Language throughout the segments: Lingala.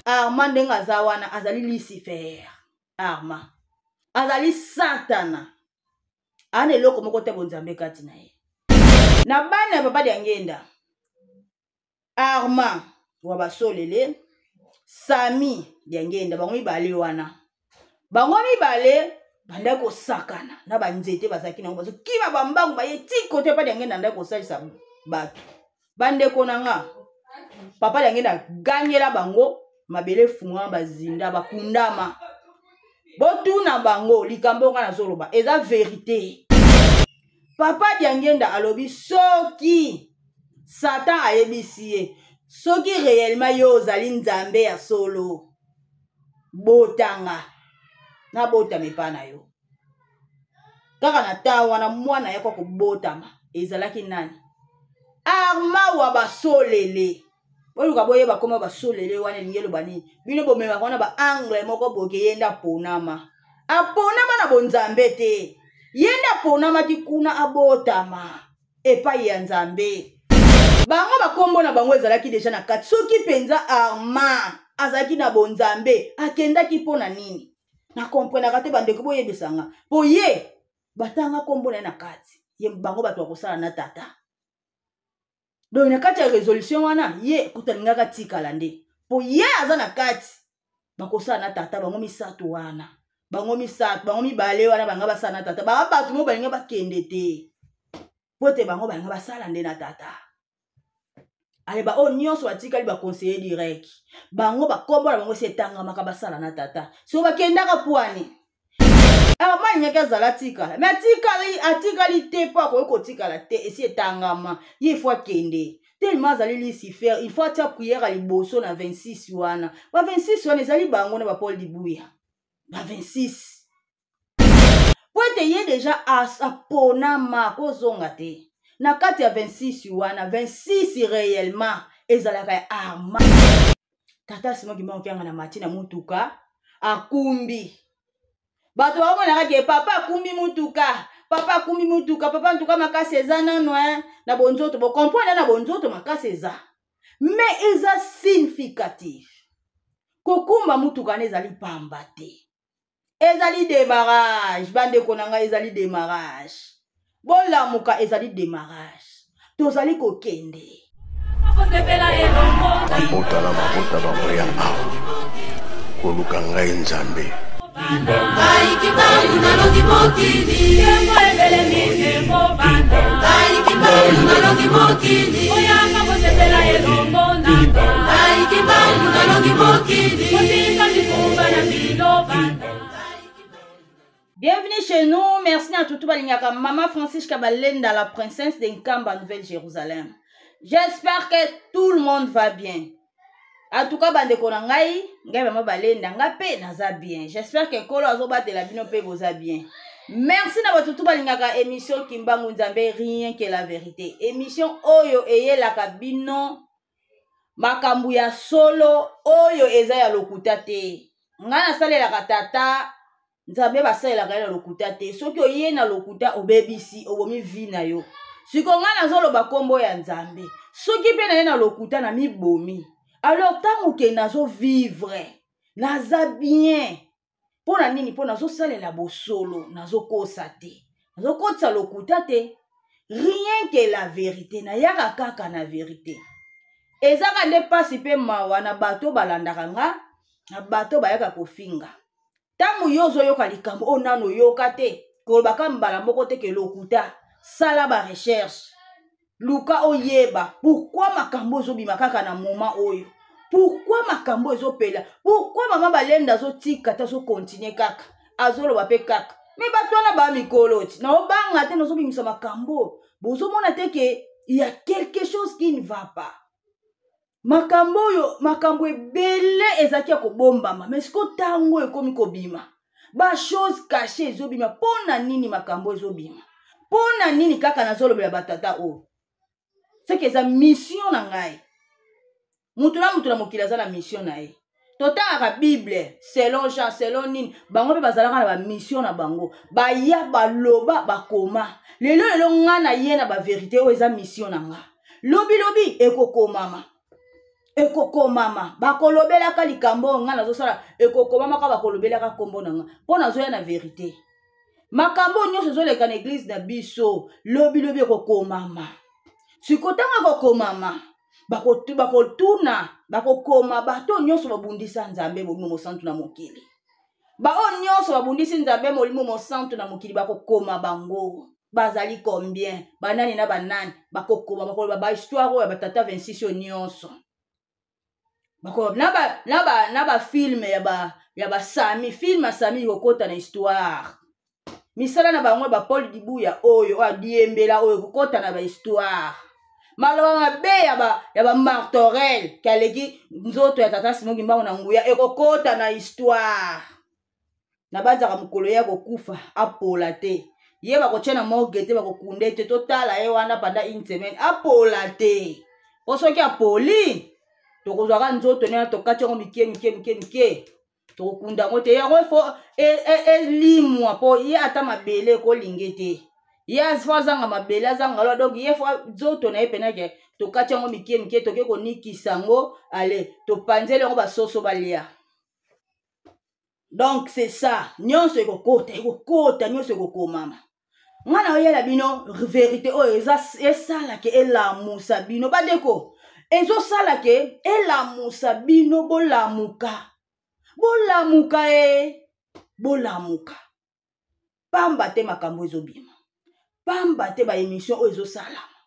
Armand ndenge aza wana azali Lucifer. Armand azali Satana, ana eloko moko te bonzambe kati na ye. Na bana ya papa Diangenda, Armand wa basolele, Sami Diangenda, bango mibale wana, bango mibale bandaki kosakana na banzete bazalaki nango, bazokima bambangu baye ti kote papa Diangenda andaki kosalisa bato. Bandeko na nga, papa Diangenda agangela bango, mabele efungwama, bazinda, bakundama. Botuna bango likambo nga nazoloba eza verite. Papa Diangenda alobi soki Satan ayebisi ye, soki réellement yo ozali nzambe ya solo, botanga nabotama epa na yo. Kaka na ntango wana mwana yako kobotama ezalaki nani? Arma wa basolele. Boluka boyeba koma basolele wana elingi eloba nini. Bino bomemaka wana ba angle moko boke, ye nde aponama. Aponama na bonzambe te, ye nde aponamaki kuna abotama epai ya Nzambe. Bango bakombo na bango ezalaki deja na kati. Soki mpenza Arma azalaki na bonzambe, akendaki mpo na nini? Na komprenaka te bandeko, boyebisanga mpo ye batanga kombo na ye na kati, ye bango bato bakosala na tata. Donc na kati ya résolution wana ye kutu alingaka atikala nde mpo ye aza na kati, bakosala na tata bango misato wana, bango misato, bango mibale wana banga basala na tata. Baa bato mo balinga bakende te mpo ete bango balinga basala nde na tata. Ale baoyo nyonso batikali baconseiller direct, bango bakombo na bango esi etangamaka, basala na tata. So bakendaka pwani Arma alingaki azala atikala, me atikali, atikali te mpo akoki kotikala te, esi etangama ye ifo akende. Tellement azali Lucifer, il faut atia prière ya liboso na 26 wana. Ba 26 wana ezali bango na ba Paul Dibuya, ba 26, po ete ye deja aponama kozonga te na kati ya 26 wana. 26 réellement ezalaka ya Arma. Tata Simon Kimbangu Kiangani amati na mutuka, akumbi bato baomonaka ke papa akumbi mutuka, papa akumbi mutuka, papa ntuka makasi eza nano na bonzoto, bokomprendre na bonzoto makasi eza, mais eza significatif. Kokumba mutuka wana ezali pamba te, ezali démarrage. Bandeko na ngai, ezali démarrage. Bolamuka, ezali démarrage, tozali kokende. Mabota na mabota bakoya awa koluka ngai Nzambe. Ngai Kimbangu nalongi mokili, ngai Kimbangu nalongi mokili, ngai Kimbangu nalongi mokili. Bienvenue chez nous, merci à tout balingaka Mama Francisca Balenda, la princesse de Nkamba, Nouvelle-Jérusalem. J'espère que tout le monde va bien. En tout cas, bandeko na ngai, ngai mama Balenda, nga pe naza bien. J'espère que Nkolo azobatela bino pe boza bien. Merci na bato tout balingaka émission Kimbangu Nzambe, rien que la vérité. Émission oyo eyelaka bino makambo ya solo, oyo eza ya lokuta te. Ngai nasalelaka tata Nzambe, basalelaka ye na lokuta te. Soki oye na lokuta, obebisi, obomi vie na yo. Siko ngai nazoloba nkombo ya Nzambe, soki mpe na ye na lokuta, na mibomi. Alors ntango ke nazovivre, naza bien. Mpo na nini? Mpo nazosalela bosolo, nazokosa te, nazokotisa lokuta te, rien que la vérité. Nayaka kaka na vérité. Ezaka nde mpasi mpe mawa na bato balandaka nga, na bato bayaka kofinga. Ntango yo ozoyoka likambo oyo nano oyoka te, kolobaka mbala moko te ke lokuta. Sala ba recherche, luka oyeba pourquoi makambo ezobima kaka na moment oyo, pourquoi makambo ezopela, pourquoi mama Balenda azotika te, azokontinue kaka, azoloba mpe kaka. Me bato wana ba mikolo ti naobanga te, nazobimisa makambo, bozomona te ke ya quelque chose qui ne va pas. Makambo oyo, makambo ebele ezalaki ya kobombama, mais siko ntango ekomi kobima, ba chose cache ezobima. Mpo na nini makambo ezobima? Mpo na nini kaka nazolobela batata oyo? Seke eza mission na ngai. Mutu na mutu na mokili aza na mission na ye. Totangaka Bible selon Jean, selon nini, bango mpe bazalaka na bamission na bango, baya baloba bakoma. Lelo lelo nga na ye na baverité oyo eza mission na nga, lobi lobi ekokomama. Ekokomama, bakolobelaka likambo oyo ngai nazosala, ekokomamaka, bakolobelaka nkombo na ngai mpo nazoya na verite. Makambo oyo nyonso ezoleka na eglize na biso, lobilobi ekokomama. Siko ntango ekokomama, bakotuna, bakokoma bato nyonso babundisa Nzambe Molimo Mosantu na mokili. Baoyo nyonso babundisi Nzambe Molimo Mosantu na mokili, bakokoma bango bazali combien, banani na banani. Bakokoma, bakoloba bahistoire oyo ya batata 26 oyo nyonso, bakoloba na bafilme ya basami, filme ya Sami ekokota na histoire. Misala na bango ya bapaul Dibuya oyo adiembela oyo ekokota na bahistoire. Maloba mabe ya bamartorel ke aleki nzoto ya tata Simon Kimbangu na nguya ekokota na histoire. Nabanzaka mokolo ye akokufa apola te, ye bakotia na morgue te, bakokunda te, totala ye wana pendant une semaine apola te. Po soki apoli, tokozwaka nzoto nena, tokati yango mike mike mike mike, tokokunda yango te. Yango fo elimwa, po ye ata mabele ekolinge te, ye fo azanga mabele, azanga lwa. Donc ye fo nzoto na ye penake tokati yango mike mike, toke konikisa yango, ale topanzeli yango basoso balia. Donc c'est ça, nyonso ekokota, ekokota nyonso, ekokomama. Nga na oyela bino verité oyo eza esalaka elamusa bino bandeko, ezosalaka elamusa bino, bolamuka, bolamuka e bolamuka. Pamba te makambo ezobima, pamba te baémission oyo ezosalama,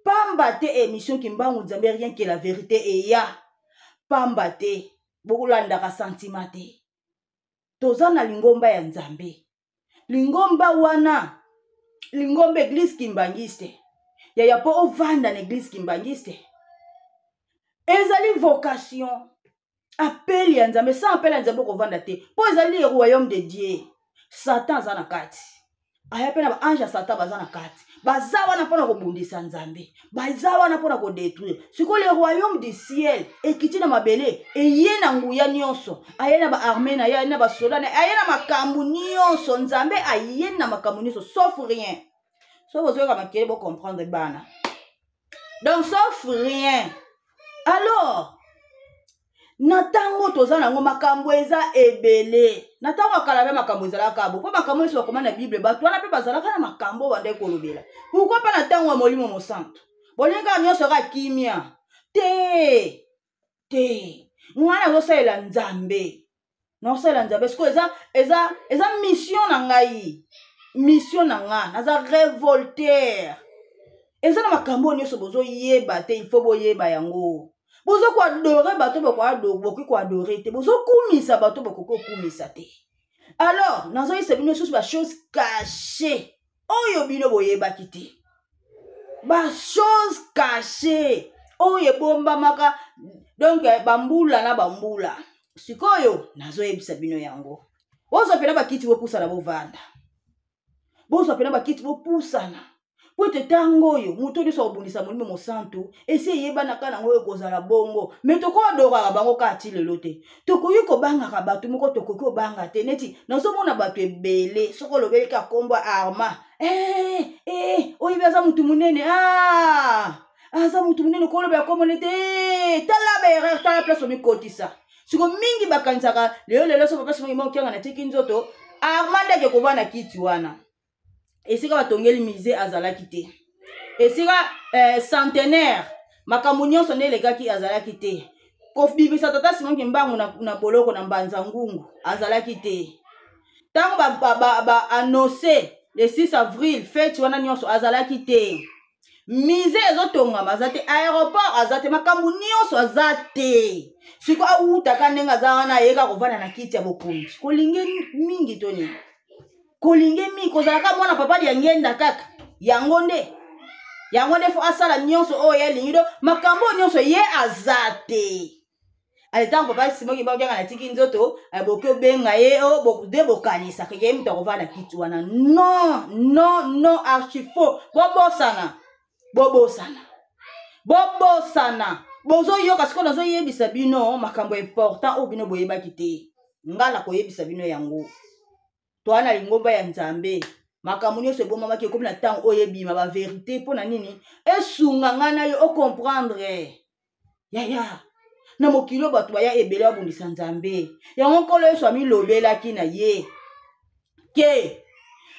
pamba te émission Kimbangu Nzambe rien que la vérité eya, pamba te bokolandaka sentiment te. Toza na lingomba ya Nzambe, lingomba wana lingomba eglise kimbangiste yaya. Mpo ovanda na eglise kimbangiste ezali vocation, appel ya Nzambe. Sans appel ya Nzambe okovanda te, mpo ezali le royaume de Dieu. Satan aza na kati, aya mpe na baange ya Satan baza na kati, baza wana mpona kobundisa Nzambe, baza wana mpona kodétruire. Sikoyo le royaume du ciel ekiti na mabele, eye na nguya nyonso, aye na baarme na ye, aye na basoda na ye, aye na makambo nyonso. Nzambe aye na makambo nyonso sauf rien. So bozoyoka makele, bocomprendre bana. Donc sauf rien. Alors na ntango toza nango, makambo eza ebele. Na ntango ya kala mpe makambo ezalaka bo, mpo makambo nyonso bakoma na Bible, bato wana mpe bazalaka na makambo oyo bandaki kolobela. Pourquoi mpe na ntango ya Molimo Mosantu bolingi kaka nyonso kaka kimia te? Te, ngai nazosalela Nzambe, nazosalela Nzambe. Sikoyo eza mission na ngai, mission na nga, naza révolter. Eza na makambo oyo nyonso bozoyeba te, il faut boyeba yango. Bozo koadore bato bokoki koadore te, bozokumisa bato bokoki kokumisa te. Alors nazoyisa bino lisusu bachose cache oyo bino boyebaki te, bachose cache oyo ebombamaka donc bambula na bambula. Sikoyo nazoyebisa bino yango. Bozwa mpena bakiti, bopusana, bovanda. Bozwa mpena bakiti, bopusana, po ete ntango oyo moto nyonso akobundisa Molimo Mosantu esi eyebanaka nango ekozala bongo. Me tokoadoraka bango kaka ti lelo te. Tokoki kobangaka bato moko, tokoki kobanga te. Neti nazomona bato ebele, soki olobeli kaka nkombo ya Arma, oyebi aza motu monene, aza motu monene, kolobela nkombo nete, tala baerreur, tala place omikotisa. Siko mingi bakanisaka lelo lelo so papa Simon Okianga natiki nzoto, Arma ndeke kovanda kiti wana esika batongeli musée azalaki te, esika centenaire makambo nyonso nde elekaki azalaki te, kobimisa tata Simon Kimbangu na boloko na Mbanza Ngungu azalaki te, ntango ba annonce le 6 avril fete wana nyonso azalaki te, musée ezotongama aza te, aéroport aza te, makambo nyonso aza te. Siko awutaka ndenge aza wana, ayeka kovanda na kiti ya bokonzi. Kolinge mingi to nini? Kolinge mingi kozalaka mwana papa Diangenda kaka, yango nde, yango nde fo asala nyonso oyo ye alingi. Do makambo oyo nyonso ye aza te. Ale ntango papa Simon Kimbangu kaka natiki nzoto, boki obenga ye nde bokanisaka ye moto akovanda kiti wana. Non, non, non, archifaux. Bobosana, bobosana, bobosana. Bozoyoka sikoyo nazoyebisa bino makambo important oyo bino boyebaki te. Nga nakoyebisa bino yango. Toa na lingomba ya Nzambe, makambo nyonso ebomamaki ekomi na ntango oyo ebima baverité. Mpo na nini? Esunga ngai na yo ocomprendre yaya. Na mokili oyo bato baya ebele babundisa Nzambe. Yango Nkolo Yesu amilobelaki na ye ke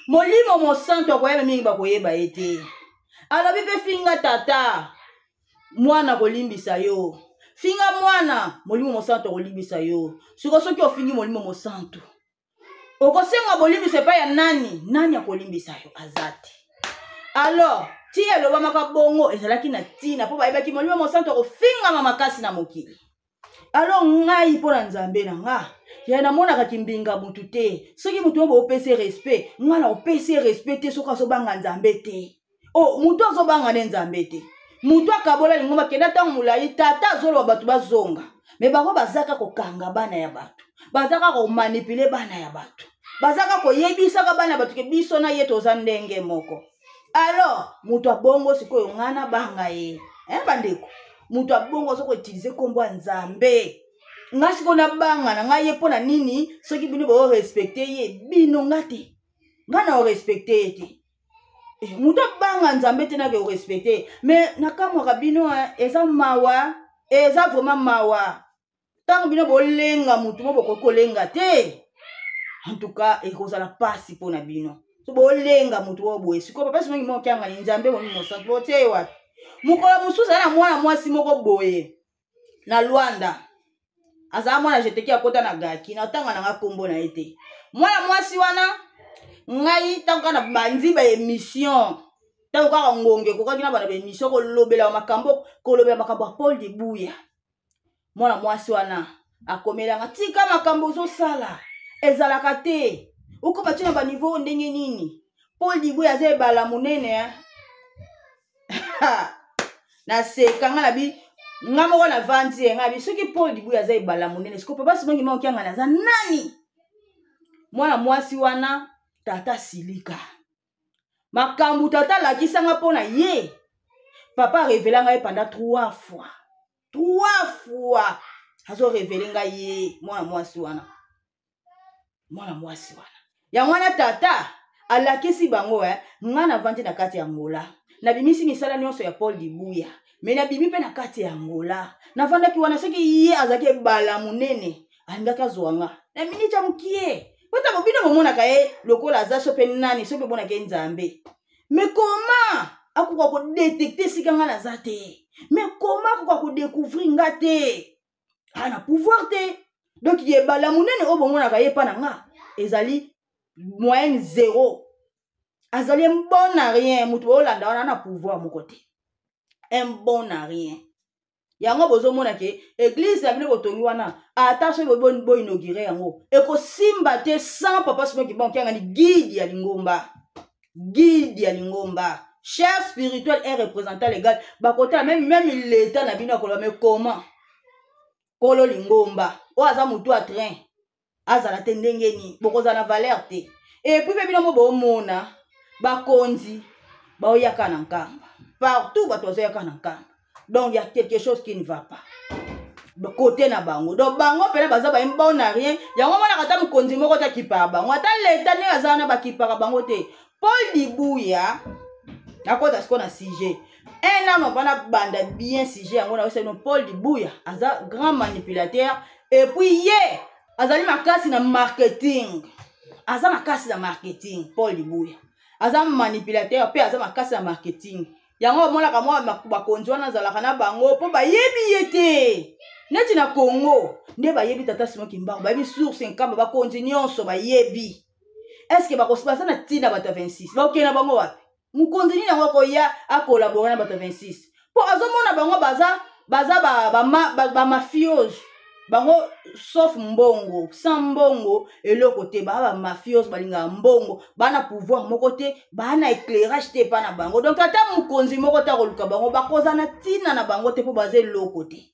Molimo Mosantu akoyeba mingi bakoyeba ye te. Alobi mpe finga tata, mwana akolimbisa yo. Finga mwana, Molimo Mosantu akolimbisa yo. Siko soki ofingi Molimo Mosantu, okosenga bolimbisa epai ya nani? Nani akolimbisa yo? Aza te. Alors ti elobamaka bongo ezalaki na ntina mpo bayebaki Molimo Mosantu akofingama makasi na mokili. Alors ngai mpo na Nzambe na nga ya namonaka kimbinga mutu te. Soki mutu oyo boopesi respect, ngai naopesi respect te soki azobanga Nzambe te. O oh, mutu azobanga nde Nzambe te. Mutu akabola lingomba kenda ntango molai, tata azoloba bato bazonga, me bango bazaka kokanga bana ya bato, bazaka komanipule bana ya bato, bazaka koyebisaka bana ya bato ke biso na ye toza ndenge moko. Alors moto abongo sikoyo ngai nabanga ye, eh, bandeko, moto abongo aza koutilize nkombo ya Nzambe, ngai sikoyo nabanga na ngai ye mpo na nini? Soki bino borespecte ye, bino nga te, ngai na orespecte ye te. Eh, moto abanga Nzambe te nake orespecte. Me nakamwaka bino, eza mawa, eza vraiment mawa ntango bino bolenga motu mo bokoki kolenga te. En tout cas ekozala mpasi mpo na bino so bolenga motu oyo boye. Sikoyo papa Simon Kimbangu Kiangani, Nzambe Molimo Mosantu, botie ye wapi? Mokolo mosusu aza na mwana mwasi moko boye na Lwanda, azala mwana jeteki akota na gaki, na ntanga nanga nkombo na ye te. Mwana mwasi wana, ngai ntango kaka na bandi ba émission, ntango kaka ngonge ekokaki na bana ba émission kolobela makambo, kolobela makambo ya Paul Dibuya, mwana mwasi wana akomelanga, tika makambo ozosala ezalaka te, okoma ti na baniveau ndenge nini? Paul Dibuya aza ebala monene. Naseka nga na bi nga moko navandi ye, nga bi soki Paul Dibuya aza ebala monene, siko papa Simon Kimbangu Kiangani aza nani? Mwana mwasi wana tata silika makambo tata alakisanga mpo na ye, papa arevela ngai pendant 3 fois, 3 fois azorevele ngai ye mwana mwasi wana, mwana mwasi wana. Yango wana tata alakisi bango, ngai navandi na kati ya Angola, nabimisi misala nyonso ya Paul Dibuya, me nabimi mpe na kati ya Angola, navandaki wana. Soki ye azalaki ebala monene, alingaki azwa nga na miniti ya mokie, po ntango bino bomonaka ye lokola aza so mpe nani, so mpe bomonaka ye Nzambe, me koma akoka kodetecte esika nga naza te, me koma akoka kodécouvrir nga te, ana pouvoir te. Donc ebala monene oyo bomonaka ye epa na nga ezali moyenne zéro, azali un bon à rien. Moto boolanda wana na pouvoir moko te, un bon à rien. Yango bozomona ke église na bino botongi wana, ata soki boinaugure yango, ekosimba te sans papa Simon Kimbangu Kiangani, guide ya lingomba, guide ya lingomba, chef spirituel et représentant légal. Bakotala même l'état na bino akoloba, mais comment kolo lingomba oyo aza motu ya train azala te? Ndenge nini bokozala na valeur te? Et puis mpe bino mo bomona bakonzi baoyaka na Nkamba partout, bato bazoyaka na Nkamba. Donc y a quelque chose qui ne va pas côté na bango. Donc bango mpena baza baye bon na rien. Yango monaka ata mokonzi moko te akipaka bango, ata leta ndenge aza wana bakipaka bango te. Paul Dibuya, nakota sikoyo na sujet un an avant banda bien sujet yango na no. Paul Dibuya aza grand manipulateur, et puis ye azali makasi na marketing, aza makasi na marketing. Paul Dibuya aza manipulateur mpe aza makasi na marketing. Yango omonaka mwa bakonzi wana azalaka na bango mpo bayebi ye te. Neti na Congo nde bayebi tata Simon Kimbangu, bayebi source Nkamba, bakonzi nyonso bayebi. Est-ce baza na ntina bato ya 26 bakokende na bango wapi? Mokonzi nini yango akoya akolabore na bato ya 26 mpo azomona bango baza bamafiose? Bango sauf mbongo, sans mbongo eloko te. Baa bamafiose, balingaka mbongo, baa na pouvoir moko te, baa na éclairage te epa na bango. Donc ata mokonzi moko te akoluka bango, bakoza na ntina na bango te mpo baza eloko te.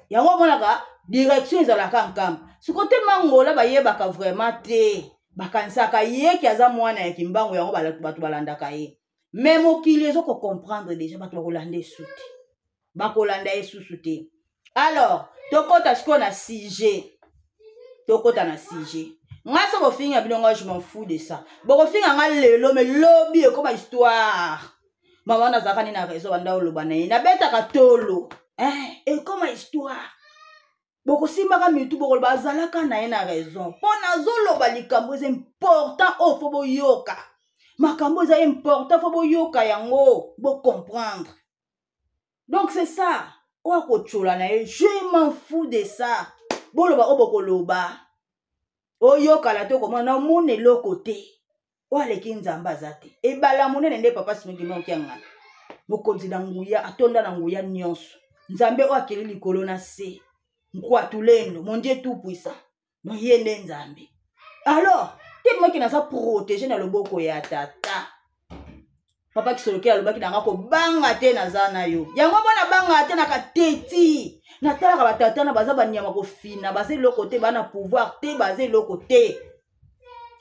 Yango omonaka direction ezalaka Nkamba. Siko te mangola bayebaka vraiment te, bakanisaka yeki aza mwana ya Kimbangu, yango bato balandaka ye. Me mokili ezokocomprendre déjà, bato bakolanda esu te, bakolanda ye susu te. Alors tokɔta sikoyo na sujet, tokɔta na sujet. Nga so bofinga bino, nga je m'en fous de ça. Bokofinga nga lelo, me lobi ekoma histoire. Mama wana azalaka nini na réseau, banda oloba na ye nabetaka tolo, eh, ekoma histoire. Bokosimbaka mitu, bokoloba azalaka na ye na raison, mpo nazoloba likambo eza important oyo fo boyoka. Makambo eza important, fo boyoka yango, bocomprendre. Donc c'est ça, oyo akotyola na ye, je m'en fous de ça. Boloba oyo bokoloba, oyokala te, okomona namona eloko te. Oyo aleki Nzambe aza te. Ebala monene nde Papa Simon Kimbangu Kiangani, mokonzi na nguya, atonda na nguya nyonso. Nzambe oyo akeli likolo na se, nkwatulendo, mon Dieu tout puissant, donc ye nde Nzambe. Alors tellement ke naza protege na loboko ya tata Papa Kisoloke, alobaki na nga kobanga te, naza na yo. Yango mpo nabanga te, nakateti natalaka batata na baza banyama kofina, baza eloko te, baa na pouvoir te, baza eloko te.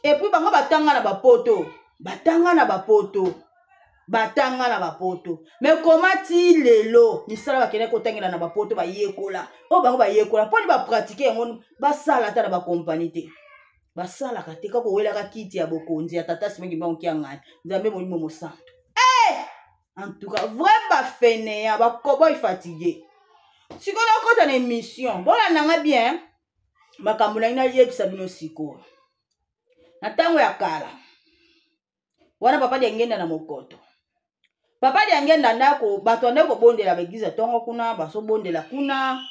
Et puis bango batanga na bapoto, batanga na bapoto, batanga na bapoto, mais koma ti lelo misala bakendaki kotangela na bapoto, bayekola oyo bango bayekola mponi bapratike yango, basala ata na bakompani te, basalaka te, kaka owelaka kiti ya bokonzi ya tata Simon Kimbangu Kiangani, Nzambe Molimo Mosantu. Hey! En tout cas, vrai bafeneya, bakoboy fatigue. Sikoyo nakota na émission, bolanda nga bien makambo nangi nayebisa bino sikoyo. Na ntango ya kala wana, Papa Diangenda na mokoto, Papa Diangenda ndako, bato andaki kobondela baeglize ntongo kuna, bazobondela kuna,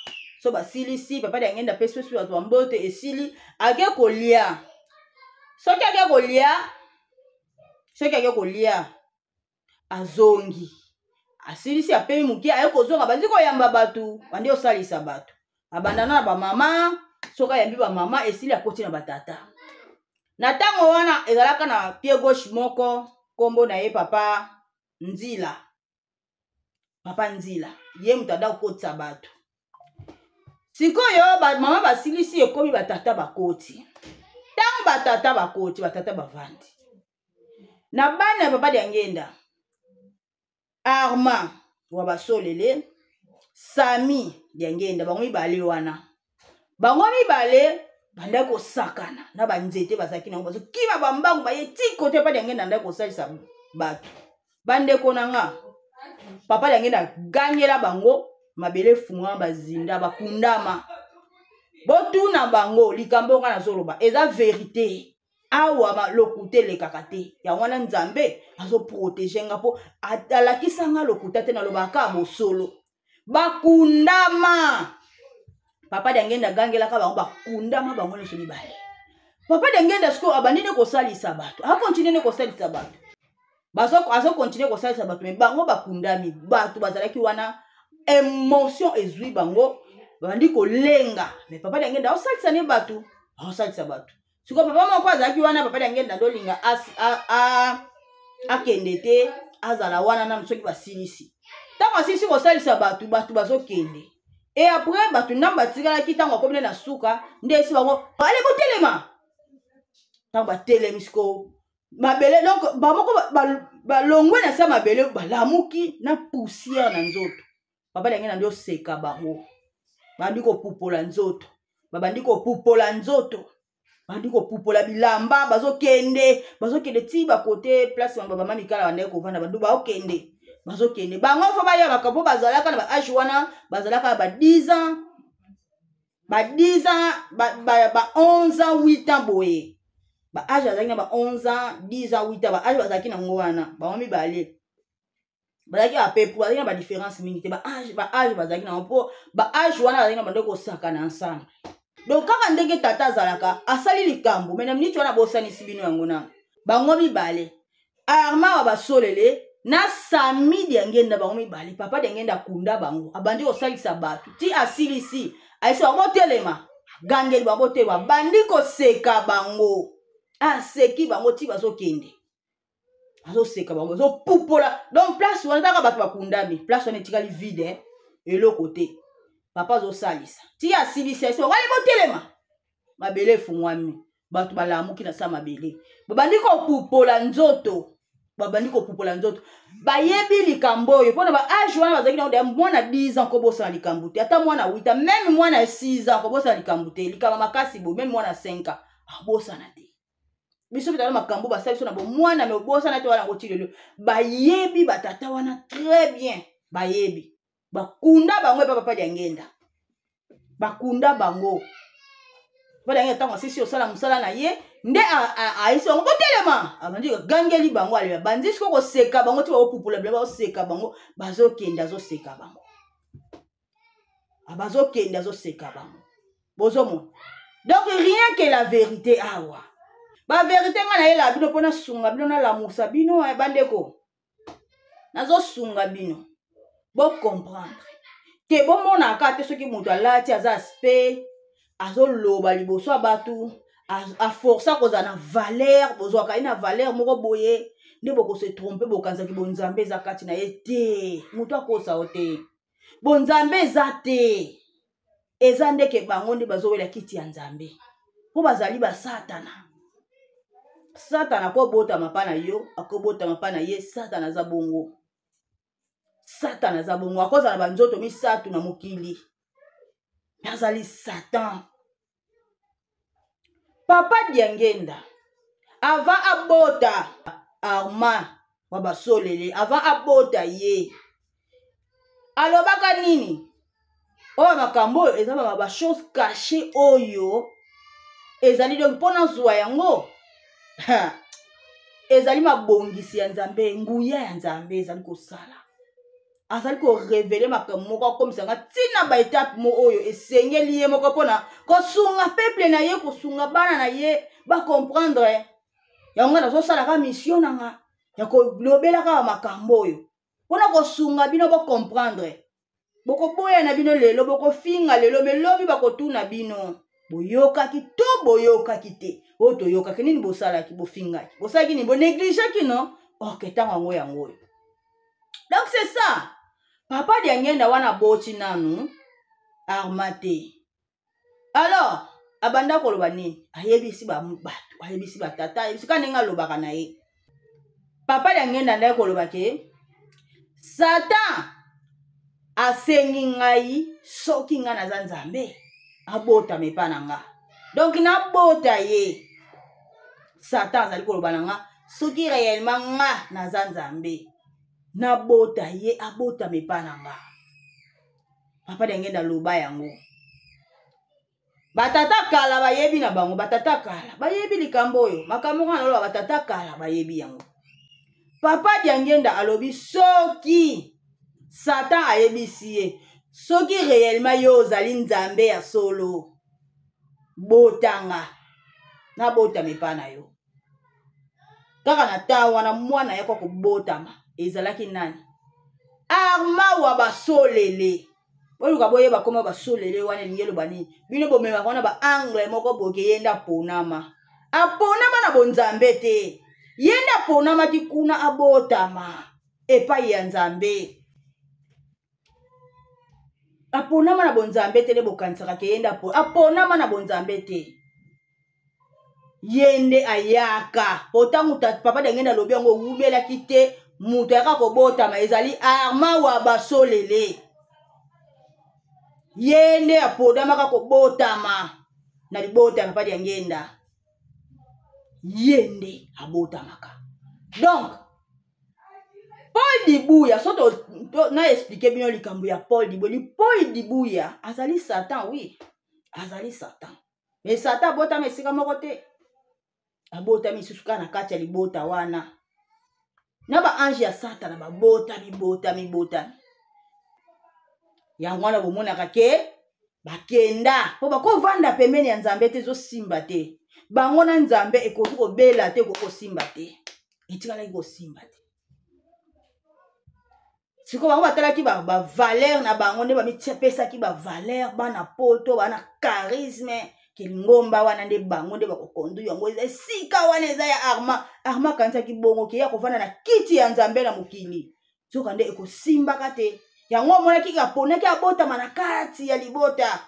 so basilisi, Papa Diangenda apesi pesi bato bambote, esili, ake kolia. Soki ake kolia, soki ake kolia, azongi, asilisi, apemi moke, aye kozonga, bandi koyamba bato, bandi kosalisa bato, abandana na bamama. Soki ayambi bamama, esili, akoti na batata. Na ntango wana ezalaka na pied gauche moko, nkombo na ye Papa Nzila. Papa Nzila ye moto ada kokotisa bato. Sikoyo bamama basilisi, ekomi batata bakoti. Ntango batata bakoti, batata bavandi na bana ya Papa Diangenda, Arma wa basolele, Sami Diangenda, bango mibale wana, bango mibale bandaki kosakana na banzete bazalaki nango, bazokima bambangu, baye ti kote Papa Diangenda andaki kosalisa bato. Bandeko na nga, Papa Diangenda agangela bango, mabele efungwama, bazinda, bakundama. Botuna bango likambo nga nazoloba eza verité. Awa lokuta elekaka te. Yango wana Nzambe azoprotege nga mpo alakisa nga lokuta te, nalobaka kaka bosolo. Bakundama. Papa Diangenda agangelaka bango, bakundama bango nyonso mibale. Papa Diangenda sikoyo abandi nde kosalisa bato, akontinue nde kosalisa bato, azokontinue kosalisa bato, me bango bakundami. Bato bazalaki wana, émotion ezwi bango, babandi kolenga. Me Papa Diangenda aosalisa ne bato, aosalisa bato. Sikoyo papa moko azalaki wana, Papa Diangenda ndolinga akende te, azala wana nanu. Soki basilisi, ntango asilisi kosalisa bato, bato bazokende, e après bato ndambo batikalaki. Ntango akomi nde na suka, nde esi bango ale botelema. Ntango batelemi sikoyo, mabele, donc bamoko balongwe na se mabele, balamuki na poussière na nzoto. Papa Diangenda nde oseka bango, bandi kopupola nzoto, babandi kopupola nzoto, bandi kopupola bilamba, bazokende, bazokende ti bakote place bamama mikala bandaki kovanda. Bandu baokende, bazokende, bango fo bayebaka mpo bazalaka na ba age wana, bazalaka na ba 10 ans, ba 10 ans, ba 11 ans, 8 ans boye. Ba age bazalaki na ba 11 ans, 10 ans, 8 ans, ba age bazalaki nango wana. Bango mibale bazalaki apepu, bazalaki na badifférence mingi te. Baage bazalaki nango, mpo baage wana bazalaki na bando kosakana ensemble. Donc kaka ndenge tata azalaka, asali likambo, me na miniti wana abosanisi bino yango nano. Bango mibale, Arma wa basolele na Sami Diangenda, bango mibale, Papa Diangenda akunda bango, abandi kosalisa bato ti asilisi, ayesi bango botelema, agangeli bango botelema, abandi koseka bango, aseki bango ti bazokende, azoseka bango, azopupola. Donc place wana kaka bato bakundami, place wana etikali vide, eloko te. Papa azosalisa ti asilisi, ayesi bango ale botelema, mabele efungwami, bato balamuki na sa mabele, babandi kopupola nzoto, babandi kopupola nzoto. Bayebi likambo oyo mpona ba age wana bazalaki nango. Mwana 10 ans kobosana likambo te, ata mwana 8 ans, meme mwana 6 ans kobosana likambo te, likambo makasi boye, meme mwana 5 ans abosana te. Biso mpe tala makambo basali biso na bomwana, me obosana te wana yango ti lelo. Bayebi batata wana très bien, bayebi bakunda bango epa Papa Diangenda. Bakunda bango. Papa Diangenda ntango asisi kosala mosala na ye nde ayesi bango botelema, abandi kogangeli bango, alobi abandi sikoyo koseka bango ti bakopupula bila, bakoseka bango, bazokende azoseka bango, bazokende azoseka bango. Bozomona donc rien que la vérité awa, ba vérité ngai nayelaka bino mpo nasunga bino, nalamusa bino bandeko, nazosunga bino bocomprendre ke bomonaka te soki moto alati aza aspect azoloba liboso ya bato, aforsa kozala na valeur, bozwaka ye na valeur moko boye nde bokose trompe, bokanzaki bonzambe eza kati na ye te. Moto akosa yo te, bonzambe eza te, eza ndeke bango nde bazowela kiti ya Nzambe mpo bazali basatana. Satana akobotama mpa na yo, akobotama mpa na ye. Satana aza bongo, Satana aza bongo, akozala banzoto misato na mokili, azali Satan. Papa Diangenda avant abota Arma wa basolele, avant abota ye alobaka nini? Oyo makambo oyo eza ba chose cachée oyo ezali donc mpo nazwa yango ezali mabongisi ya Nzambe, nguya ya Nzambe ezali kosala, azali korevele makambo moko, akomisa nga ntina ba etape mo oyo esengeli ye moko mpona kosunga peuple na ye, kosunga bana na ye bacomprendre yango. Nga nazosalaka mission na nga ya kolobela kaka makambo oyo mpona kosunga bino bocomprendre. Bokoboya na bino lelo, bokofinga lelo, me lobi bakotuna bino boyokaki to boyokaki te. Oyo toyokaki nini? Bosalaki, bofingaki, bosalaki nini? Bonegligeaki no? Ok, ntango yango yango oyo. Donc c'est ça, Papa Diangenda wana aboti nanu Arma te. Alors abanda koloba nini? Ayebisi bato, ayebisi batata, ayebisi kaka ndenge alobaka na ye. Papa Diangenda ndaki koloba ke Satan asengi ngai soki ngai naza Nzambe abotama epa na nga, donc nabota ye. Satan azali koloba na nga soki réellement nga naza Nzambe, nabota ye, abotama epa na nga. Papa Diangenda aloba yango. Batata kala bayebi na bango, batata kala bayebi likambo oyo, makambo nga naloba, batata kala bayebi yango. Papa Diangenda alobi soki Satan ayebisi ye soki réellement yo ozali Nzambe ya solo, botanga, nabotama epa na yo. Kaka na ta wana mwana yako kobotama ezalaki nani? Arma wa basolele. Boluka boyeba koma basolele wana elingi eloba nini. Bino bomemaka wana ba angle moko boke, ye nde aponama, aponama na bonzambe te, ye nde aponamaki kuna abotama epai ya Nzambe, aponama na bonzambe te. Nde bokanisaka ke ye nde aponama na bonzambe te, ye nde ayaka po ntango Papa Diangenda alobi yango ewumelaki te, moto ayaka kobotama ezali Arma wa basolele. Ye nde aponamaka kobotama na libota ya Papa Diangenda, ye nde abotamaka. Donc Paul Dibuya, so to, to, na expliquer bino likambo ya Paul Dibuya. Paul Dibuya azali Satan, oui, azali Satan. Mais Satan abotama esika moko te, abotami lisusu kaka na kati ya libota wana na ba ange ya Satana babotami botami botami. Yango wana bomonaka ke bakenda mpo bakovanda pembeni ya Nzambe te, ezosimba te. Bango na Nzambe ekoki kobela te, ekoki kosimba te, etikalaki kosimba te. Sikoyo bango batalaki bavaleur na bango nde bamipesaki bavaleur, bana poto bana charisme ke lingomba wana nde bango nde bakokondu yango, eza esika wana eza ya Arma. Arma akanisaki bongo ke ya kovanda na kiti ya Nzambe na mokili, nzoka nde ekosimbaka te. Yango amonaki aponaki abotama na kati ya libota,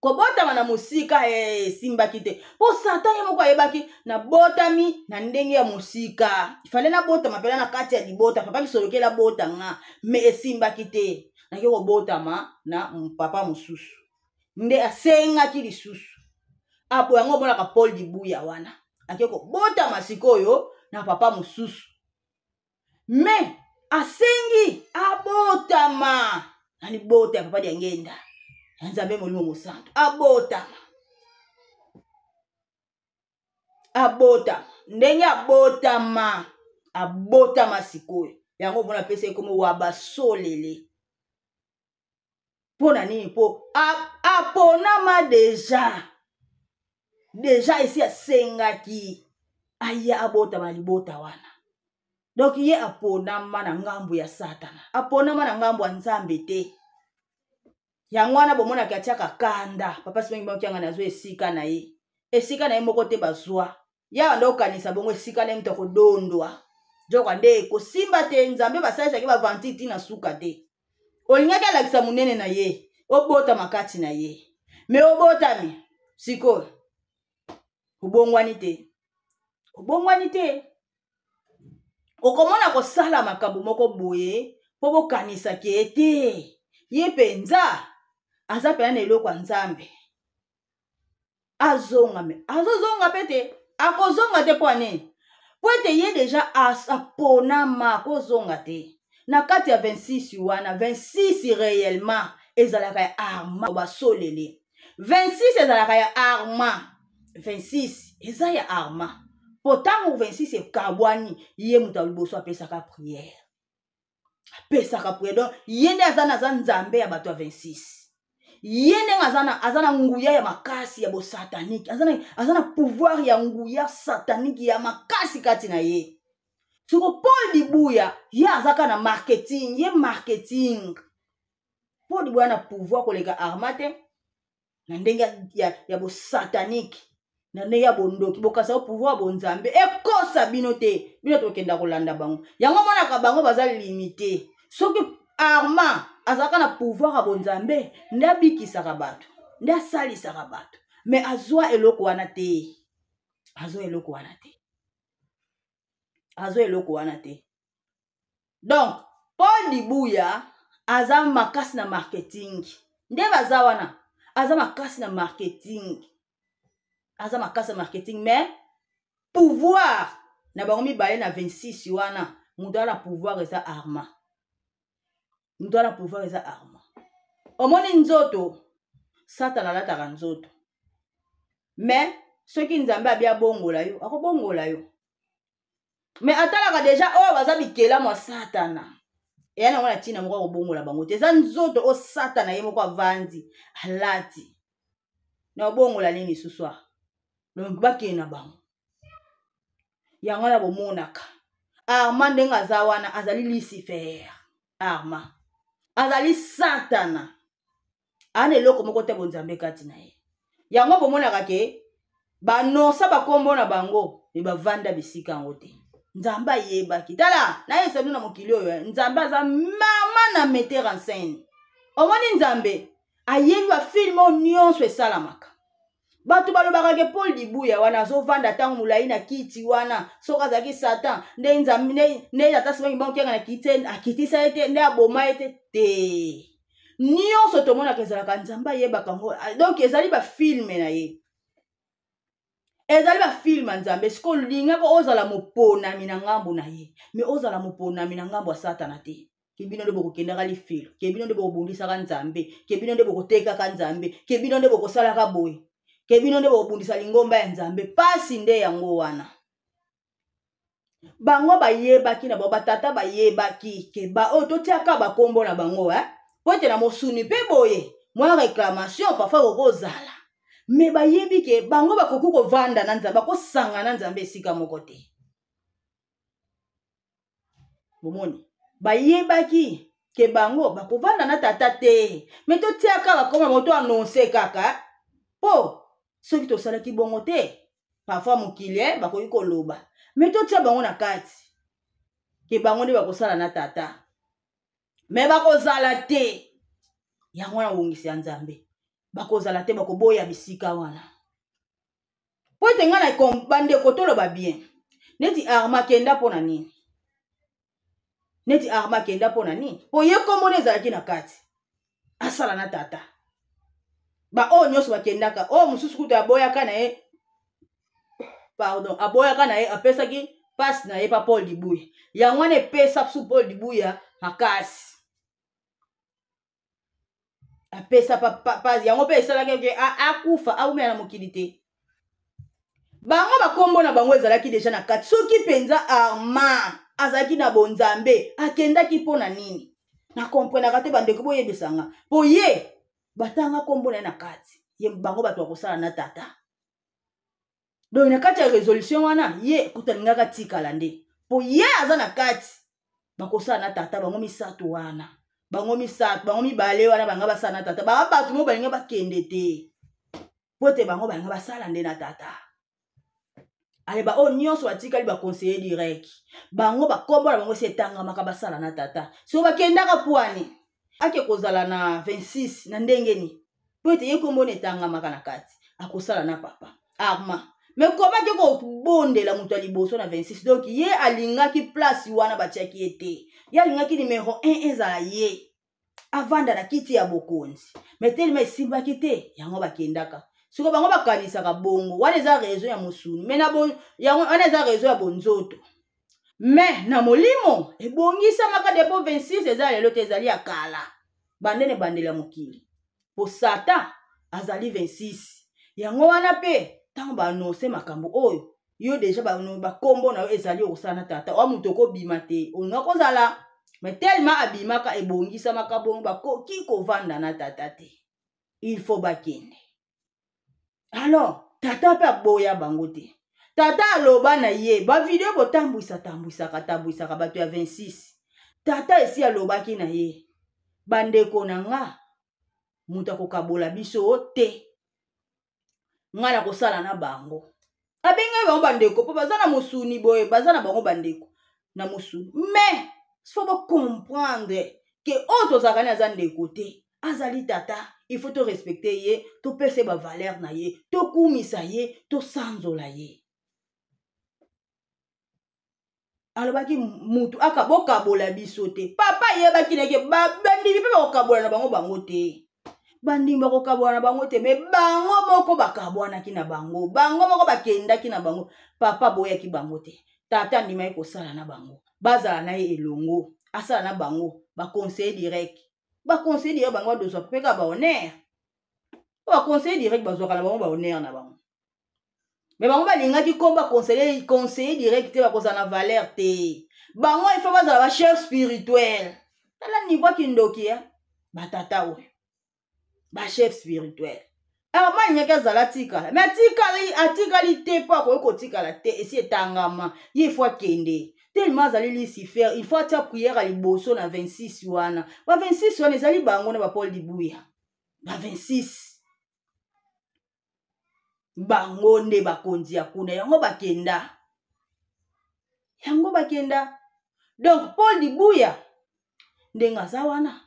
kobotama na mosika esimbaki te, mpo Satan ye moko ayebaki nabotami na ndenge ya mosika, ifale nabotama mpena na kati ya libota, papa kisolokeli abota nga, me esimbaki te, nake kobotama na papa mosusu nde asengaki lisusu apo. Yango omonaka Paul Dibuya wana ake kobotama sikoyo na papa mosusu, me asengi abotama na libota ya Papa Diangenda. Ya Nzambe Molimo Mosantu abotama, abotama ndenge abotama, abotama sikoyo yango omona apesa ye kombo wa basolele. Mpo na nini? Mpo aponama deja, deja esi asengaki aya abotama na libota wana. Donc ye aponama na ngambo ya Satana, aponama na ngambo ya Nzambe te. Yango wana bomonaka atiaka kanda. Papa Simon Kimbangu Kiangani azwa esika na ye, esika na ye moko te bazwa ya banda okanisa bongo esika na ye moto akodondwa joka nde kosimba te. Nzambe basalisaki bavanti ti na suka te. Olingaki alakisa monene na ye, obotama kati na ye, me obotami sikoyo obongwani te, obongwani te. Okomona kosala makambo moko boye mpo bokanisaki ye te, ye mpenza aza mpenza na eloko ya Nzambe. Azonga, me azozonga mpe te, akozonga te. Mpo ya nini? Mpo ete ye deja aponama, akozonga te. Na kati ya 26 wana, 26 réellement ezalaka ya arma basolele, 26 ezalaka ya arma, 26 eza ya arma. Mpo ntango 26 ekabwani, ye moto ya liboso apesaka prière, apesaka prière. Donc ye nde aza na aza Nzambe ya bato ya 26. Ye ndenge aza na nguya ya makasi ya bosatanike, aza na pouvoir ya nguya satanike ya makasi kati na ye. Soko Paul Dibuya, ye aza kaka na marketing, ye marketing. Paul Dibuya na pouvoir koleka arma te na ndenge ya bosatanike, na ndenge ya bondoki. Bokasa o pouvoir bonzambe ekosa bino te, bino tokenda kolanda bango. Yango omonaka bango baza limite. Soki arma azalaka na pouvoir ya bonzambe, nde abikisaka bato, nde asalisaka bato, me azwa eloko wana te, azwa eloko wana te, azwa eloko wana te. Donc Paul Dibuya aza makasi na marketing, nde baza wana, aza makasi na marketing, aza makasi na marketing. Mais pouvoir na bango mibale na 26 wana, moto aza na pouvoir eza arma, moto aza na pouvoir eza arma. Omoni nzoto, Satana alataka nzoto, mais soki Nzambe abi abongola yo, akobongola yo. Me atalaka deja oyo baza bikelamu ya Satana, eya nango na ntina moko akobongola bango te. Eza nzoto oyo Satana ye moko avandi alati, na obongola nini lisusu? A donc bakende na bango. Yango wana bomonaka arma ndenge aza wana, azali Lucifer, arma azali Satana, ana eloko moko te bonzambe kati na ye. Yango bomonaka ke banonsa bakombo na bango, me bavanda bisika yango te. Nzambe ayebaki. Tala, nayesa bino na mokili oyo, Nzambe aza mama na metteur en scène. Omoni, Nzambe ayebi bafilme oyo nyonso esalamaka. Bato balobaka ke Paul Dibuya wana azovanda ntango molai na kiti wana, soki azalaki Satan nde Nzambe nde ata Simon Kimbangu Kiangani akitisa ye te, nde aboma ye te. Te, nyonso tomonaka ezalaka Nzambe ayebaka yango. Donc ezali bafilme na ye, ezali bafilme ya Nzambe. Sikoyo olingaka ozala moponami na ngambo na ye, me ozala moponami na ngambo ya Satana te. Ke bino nde bokokendaka lifelo, ke bino nde bokobundisaka Nzambe, ke bino nde bokotekaka Nzambe, ke bino nde bokosalaka boye, ke bino nde bokobundisa lingomba ya Nzambe. Pasi nde yango wana. Bango bayebaki na bango, batata bayebaki ke baoyo totiaka bakombo na bango, eh? Po ete na mosuni mpe boye mwa réclamation parfois kokozala, me bayebi ke bango bakoki kovanda na Nzambe, bakosanga na Nzambe esika moko te. Bomoni, bayebaki ke bango bakovanda na tata te, me totiaka bakoma bango, to annonce kaka, mpo soki tosalaki bongo te, parfois mokili bakoki koloba, me totia bango na kati ke bango nde bakosala na tata, me bakozala te. Yango wana bongisi ya Nzambe, bakozala te, bakoboya bisika wana. Po ete ngai na bandeko toloba bien, neti arma akenda mpo na nini? Neti arma akenda mpo na nini? Po ye nkombo nde ezalaki na kati, asala na tata. Baoyo nyonso bakendaka, oyo mosusu kutu aboyaka na ye, pardon, aboyaka na ye, apesaki mpasi na ye pa Paul Dibuya. Yango wana epesa su Paul Dibuya makasi. Apesa pa, pa, pa, yango mpe esalaki ke akufa aumela na mokili te. Bango bakombo na bango ezalaki deja na kati. Soki mpenza Armand azalaki na bonzambe, akendaki mpo na nini? Na komprenaka te bandeko, boyebisa nga. Mpo ye batanga kombo na ye na kati, ye bango bato bakosala na tata. Donc na kati ya resolution wana, ye kutu alingaka tikala nde, mpo ye aza na kati bakosala na tata. Bango misato wana, bango misato, bango mibale wana banga basala na tata. Baa bato mo balinga bakende te, mpo ete bango balinga basala nde na tata. Ale baoyo nyonso batikali baconseiller direct, bango bakombo na bango esi etangamaka, basala na tata. Soki bakendaka pwani ake kozala na 26 na ndenge nini? Mpo ete ye kombo na etangamaka na kati, akosala na papa Arma. Me koma ake kobondela moto ya liboso na 26, donc ye alingaki place wana batiaki ye te. Ye alingaki numero 1 ezala ye, avanda na kiti ya bokonzi. Me telema esimbaki te, yango bakendaka. Siko bango bakanisaka bongo, wana eza raison ya mosuni, me na bo, yango wana eza raison ya bonzoto, me na molimo ebongisamaka depo 26 eza lelo te, ezali ya kala, bandene bandela ya mokili, po Satan azali 26. Yango wana mpe ntango baanonse makambo oyo, yo deja bakombo na yo ezali okosala na tata oa moto okobima te, olinga kozala me tellement abimaka, ebongisamaka bongo, bakoki kovanda na tata te, il faut bakende. Alors tata mpe aboya bango te. Tata aloba na ye bavideo botambwisa tambwisaka tambwisaka bato ya 26. Tata esi alobaki na ye, bandeko na nga, moto akokabola biso te, ngai nakosala na bango. Abengaki bango bandeko mpo baza na mosuni boye, baza na bango bandeko na mosuni, mais faut bocomprendre ke oyo tozalaka ne aza ndeko te, azali tata. Il faut torespecte ye, topesa ye bavaleur na ye, tokumisa ye, tosanzola ye. Alobaki mutu aka bokabola biso te. Papa ayebaki nake bandimi mpe bakokabola na bango bango te, bandimi bakokabola na bango te, me bango moko bakabwanaki na bango, bango moko bakendaki na bango. Papa aboyaki bango te, tata andimaki kosala na bango, bazala na ye elongo, asala na bango baconseiller direct. Baconseiller direct bango badozwa mpe kaka bahonneur, baconseiller direct bazwaka na bango bahonneur na bango, me bango balingaki komba conseiller, conseiller direct te, bakozala na valeur te. Bango il faut bazala bachef spirituel. Tala niveau kindoki ya batata oyo, bachef spirituel. Arma alingaki azala atikala, me atikali, atikali te, mpo akoki kotikala te, esi etangama, ye ifo akende. Tellement azali Lucifer, il faut atia prière ya liboso na 26 wana. Ba 26 wana ezali bango na ba Paul Dibuya, ba 26 bango nde bakonzi ya kuna. Yango bakenda, yango bakenda. Donc Paul Dibuya ndenge aza wana,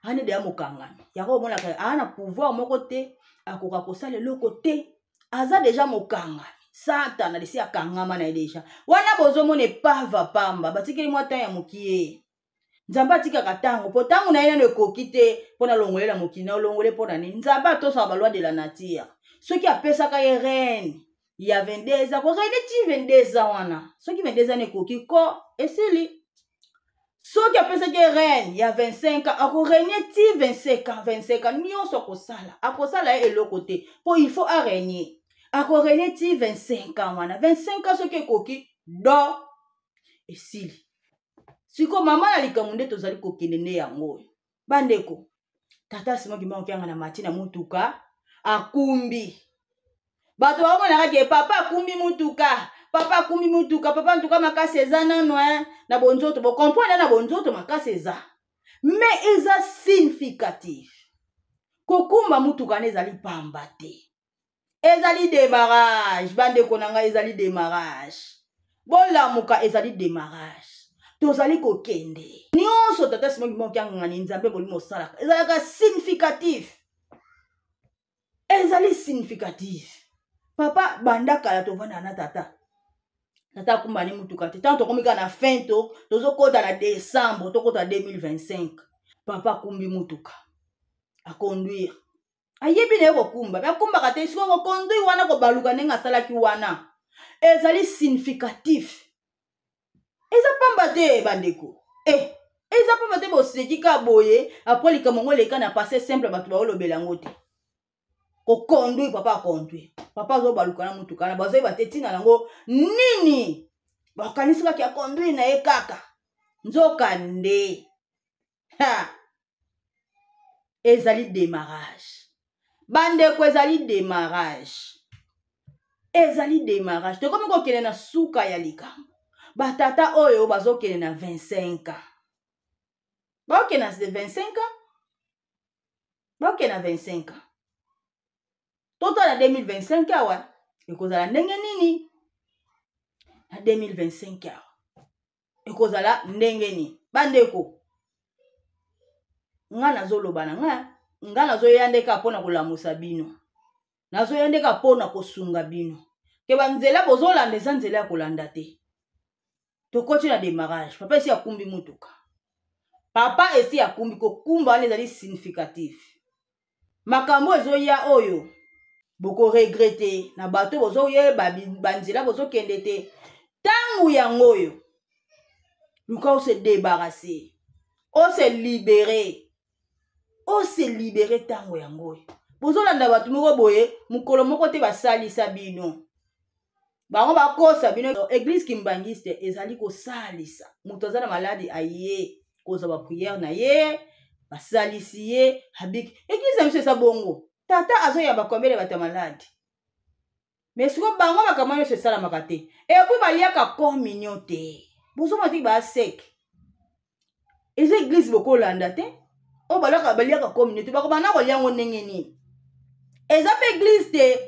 ane deya mokangami, yango omonaka aa na pouvoir moko te, akoka kosala eloko te, aza deja mokangami. Satana desi akangama na ye deja wana. Bozomona epava pamba, batikeli mwa temps ya mokie. Nzambe atikaka ntango, mpo ntango na ye nano ekoki te mpo na longolela mokili na olongole. Mpo na nini? Nzambe atosaka baloi de la nature. Soki apesaka ye reine ya 22 ans, korene ti 22 ans wana, soki 22 ans ekoki ko esili. Soki apesaki ye reine ya 25 ans, akorenie ti 25 ans. 25 ans nyonso akosala, akosala ye eloko te, mpo il faut arenie, akorenie ti 25 ans wana. 25 ans soki ekoki, do esili. Siko mama na likambo nde tozali kokende nde yango oyo, bandeko. Tata Simon Kimbangu Kiangani na mati na motuka, akumbi. Bato baomonaka ke papa akumbi motuka, papa akumbi motuka, papa ntuka makasi eza nano eh, na bonzoto bokomprendre, na bonzoto makasi eza, mais eza significatif. Kokumba motuka wana ezali pamba te, ezali démarrage. Bandeko na ngai, ezali démarrage, bolamuka, ezali démarrage, tozali kokende. Nyonso tata Simon Kimbangu Kiangani Nzambe molimo osalaka ezalaka significatif, ezali significatif. Papa banda kala tovanda na tata, tata akumbani mutuka te. Ntango tokomi kaka na fin, to tozokota na décembre, tokota 2025, papa akumbi mutuka, aconduire, ayebi na ye kokumba, me akumbaka te. Sikoyo koconduire wana, kobaluka ndenge asalaki wana, ezali significatif, eza pamba te bandeko. Eh. Eza pamba te boseki ka boye apres likambo yango eleka na passé simple, bato baolobela yango te. Koconduire, papa aconduire, papa azobaluka na motuka na bazoyeba te ntina yango nini, bakanisi kaka ya conduire na ye kaka, nzoka nde ha ezali démarrage. Bandeko, ezali démarrage, ezali démarrage. Tokomi kokende na suka ya likambo. Batata oyo bazokende na 25 ans, bakokende na 25 ans, bakokende na 25 ans. Totala 2025 awa ekozala ndenge nini? Na 2025 awa ekozala ndenge nini? Bandeko, nga nazoloba na nga, nga nazoya nde kaka mpo na kolamusa bino, nazoya nde kaka mpo na kosunga bino ke banzela bozolanda eza nzela ya kolanda te. Tokoti na démarrage, papa esi akumbi motuka, papa esi akumbi. Kokumba wana ezali significatif. Makambo ezoya oyo bokoregrete na bato bozoyeba banzela bozokende te. Ntango yango oyo, luka ose débarrasser, ose libérer, ose libérer. Ntango yango oyo bozolanda bato moko boye, mokolo moko te basalisa bino, bango bakosa bino. Église kimbangiste ezali kosalisa moto aza na maladi, aye kozwa bapriere na ye, basalisi ye, abiki. Église na biso eza bongo. Tata azoyamba kombele bato ya maladi, mais sikoyo bango makambo nyonso esalamaka te. Et puis baliaka communion te, bozomona tiki baaseke. Eza église bokolanda te oyo balaka baliaka communion te, bakobanda kolia yango ndenge nini? Eza mpe église te,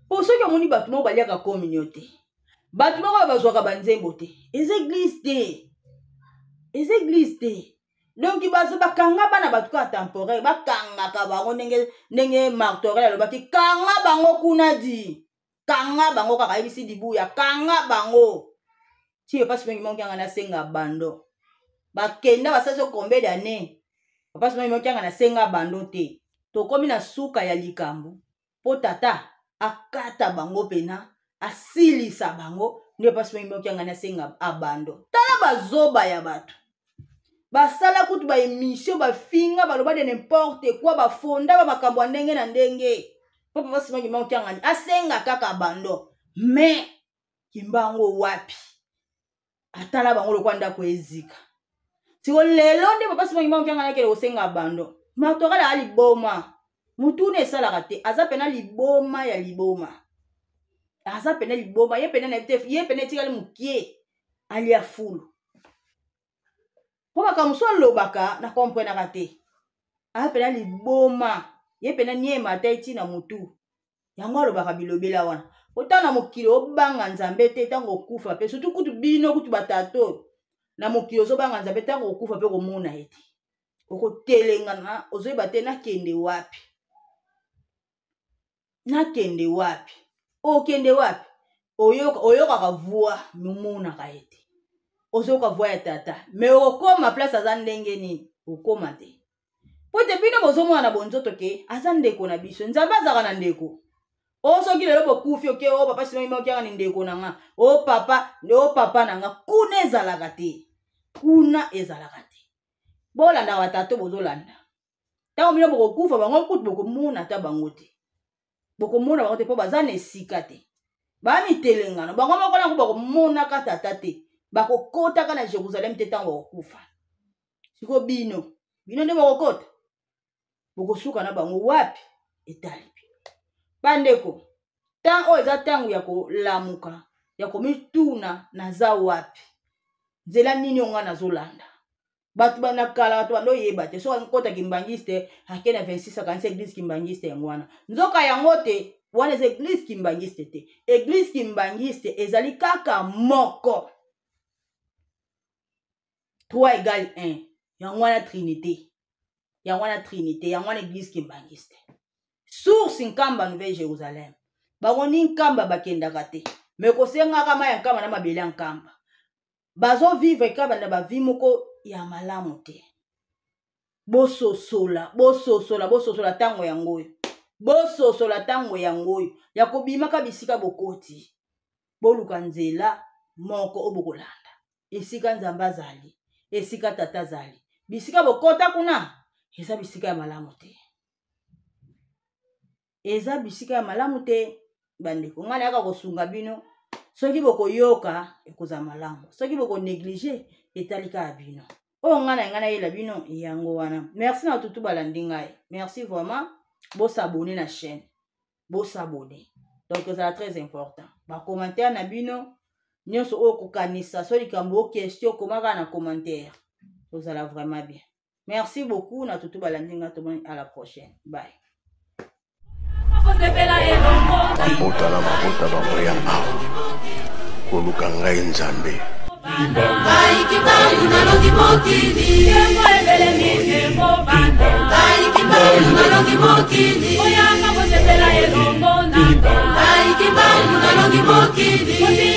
mpo soki omoni bato moko baliaka communion te, bato moko oyo bazwaka banzembo te, eza église te, eza église te. Donc bazo bakanga bana bato kaka temporaire, bakangaka bango ndenge ndenge Martorel alobaki, kanga bango kuna di, kanga bango kaka, ayebisi Dibuya kanga bango ti epasi mingi mongi yanga nasenga bando. Bakenda basali so combien d'année, papa mingi mongi yanga nasenga bando te. Tokomi na suka ya likambo mpo tata akata bango pena, asilisa bango nde pasi mingi mongi yanga nasenga abando. Tala bazoba ya bato basala kutu baémission, bafinga, baloba de n'importe quoi, bafonda bamakambo ya ndenge na ndenge mpo papa Simon Kimbangu Kiangani asenga kaka bando. Mais Kimbangu wapi? Atala bango lokwa ndako ezika. Siko lelo nde papa Simon Kimbangu Kiangani akende kosenga bando. Martorala a liboma, mutuna esalaka te, aza pena liboma ya liboma, aza pena liboma. Ye pena nayebi te, ye pena etikali mokie alia fulu, mpo makambo mosusu alobaka na komprenaka te. Aza pena liboma, ye pena niema ata eti na motu yango alobaka bilobela wana. Otala na mokili obanga Nzambe te, ntango okufa mpe surtout kutu bino kutu batato na mokili ozobanga Nzambe, ntango okufa mpe komona ye te, okotelengana, ozoyeba te nakende wapi, nakende wapi, okende wapi. Oyokaka voix, momonaka ye te, ozoyoka voix ya tata, mais okokoma place aza ndenge nini? Okoma te, po ete bino bozomona na bonzoto ke aza ndeko na biso. Nzambe azalaka na ndeko o soki lelo bokufi oke o papa Simon okiaka ni ndeko na nga, o papa, o papa na nga. Kuna ezalaka te, kuna ezalaka te. Bolandaka batato bozolanda, ntango bino bokokufa, bango kutu bokomona ata bango te, bokomona bango te, mpo baza na esika te, bamitelengano bango moko nango, bakomonaka tata te, bakokotaka na Jérusalem te ntango bakokufa. Siko bino, bino nde bokokota, bokosuka na bango wapi? Etali bino bandeko. Ntango oyo eza ntango ya kolamuka, ya komituna naza wapi, nzela nini oyo ngai nazolanda. Bato bana kala, bato bando oyeba te soki akota kimbangiste, ake na 26, akanisi église kimbangiste yango wana, nzoka yango te. Wana eza église kimbangiste te. Église kimbangiste ezali kaka moko, 3 égale 1, yango wana trinité, yango wana trinité, yango wana église kimbangiste. Source Nkamba, Nouvelle Jérusalem. Bango ni Nkamba bakendaka te, mais kosengaka mai ya Nkamba na mabele ya Nkamba, bazovivre kaka na bavi moko ya malamu te. Bososola, bososola, bososola ntango yango oyo, bososola ntango yango oyo ya kobimaka bisika bokoti. Boluka nzela moko oyo bokolanda, esika Nzambe azali, esika tata azali. Bisika bokota kuna eza bisika ya malamu te, eza bisika ya malamu te. Bandeko, ngai nayaka kosunga bino. Soki bokoyoka, ekozala malamu. Soki bokonéglige, etali kaka bino. Oyo ngai na ngai nayela bino yango wana. Merci na tutu balandi ngai, merci vraiment. Bosabone na chaîne, bosabone, donc ezala très important. Bacommentaire na bino nyonso oyo kokanisa, so likambo o question, komaka na commentaire, ozala vraiment bien. Merci beaucoup na tutu balandi ngai, tomoni à la prochaine, bye. Mabota na mabota bakoya awa koluka ngai Nzambe. Ngai Kimbangu nalongi mokili, ngai Kimbangu nalongi mokili, oyaka kosepela elongo na ngai. Kimbangu nalongi mokili.